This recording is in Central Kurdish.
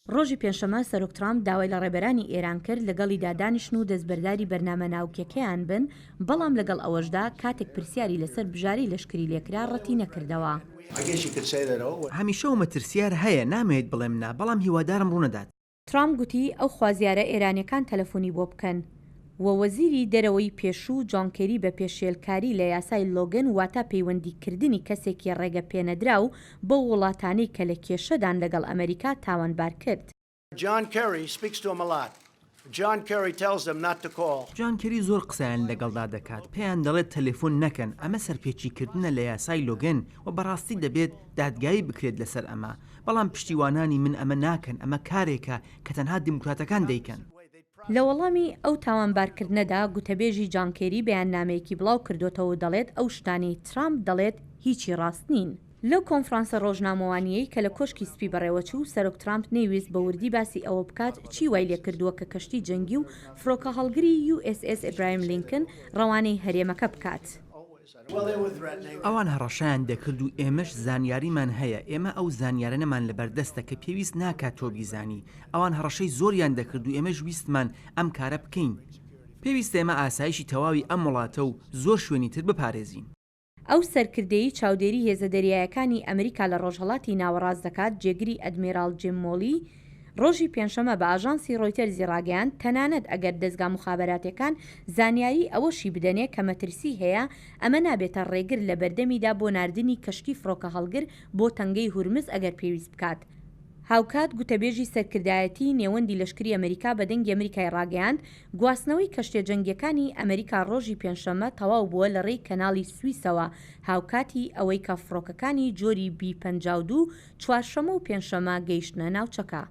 ڕۆژی پێنجشەممە سەرۆک ترامپ داوای لە ڕێبەرانی ئێران کرد لەگەڵیدا دانیشن و دەستبەرداری بەرنامە ناوکیەکەیان بن، بەڵام لەگەڵ ئەوەشدا کاتێک پرسیاری لەسەر بژارەی لەشکری لێکرا ڕەتی نەکردەوە. هەمیشە و مەترسیار هەیە، نامەوێت بڵێم نا، بەڵام هیوادارم ڕوونەدات. ترامپ گوتی ئەو خوازیارە ئێرانیەکان تەلەفونی بۆ بکەن و وەزیری دەرەوەی پێشوو جۆن کێری بە پێشێلکاری لە یاسای لۆگن واتە پەیوەندی کردنی کەسێکی ڕێگە پێنەدراو بەو وڵاتانەی کە لە کێشەدان لەگەڵ ئەمەریکا تاوانبار کرد. John Kerry speaks to him a lot. John Kerry tells them not to call. جان کێری زۆر قسەیان لەگەڵدا دەکات، پێیان دەڵێت تەلەفۆن نەکەن، ئەمە سەرپێچیکردنە لە یاسای لۆگن و بەڕاستی دەبێت دادگایی بکرێت لەسەر ئەمە، بەڵام پشتیوانانی من ئەمە ناکەن، ئەمە کارێکە کە تەنها دیموکراتەکان دەیکەن. لە وەڵامی ئەو تاوانبارکردنەدا، گوتەبێژی جان کێری بەیاننامەیەکی بڵاو کردۆتەوە و دەڵێت ئەو شتانەی ترامپ دەڵێت هیچی ڕاست نین. لەو کۆنفرانسە ڕۆژنامەوانییەی کە لە کۆشکی سپی بەڕێوەچوو، سەرۆک ترامپ نەیویست بە وردی باسی ئەوە بکات چی وای لێکردووە کە کەشتی جەنگی و فڕۆکەهەڵگری یو ئێس ئێس ئەبراهام لینکن ڕەوانەی هەرێمەکە بکات. ئەوان هەڕەشەیان دەکرد و ئێمەش زانیاریمان هەیە، ئێمە ئەو زانیارەنەمان لەبەردەستە کە پێویست ناکات تۆ بیزانی، ئەوان هەڕەشەی زۆریان دەکرد و ئێمەش ویستمان ئەم کارە بکەین. پێویستە ئێمە ئاسایشی تەواوی ئەم وڵاتە و زۆر شوێنی تر بپارێزین. ئەو سەرکردەیەی چاودێری هێزە دەریایەکانی ئەمریکا لە ڕۆژهەڵاتی ناوەڕاست دەکات، جێگری ئەدمیراڵ جیم مۆلی، ڕۆژی پێنجشەممە بە ئاژانسی ڕۆیتەرزی ڕاگەیاند، تەنانەت ئەگەر دەزگا موخابەراتیەکان زانیاری ئەوەشی بدەنێ کە مەترسی هەیە، ئەمە نابێتە ڕێگر لە بەردەمیدا بۆ ناردنی کەشتی فڕۆکەهەڵگر بۆ تەنگەی هورمز ئەگەر پێویست بکات. هاوکات گوتەبێژی سەرکردایەتیی نێوەندی لەشکری ئەمریکا بە دەنگی ئەمریکای ڕاگەیاند، گواستنەوەی کەشتیە جەنگیەکانی ئەمریکا ڕۆژی پێنجشەممە تەواو بووە لە ڕێی کەناڵی سویسەوە هاوکاتی ئەوەی کە فڕۆکەکانی جۆری بی 52 چوارشەممە و پێنجشەممە گەیشتنە ناوچەکە.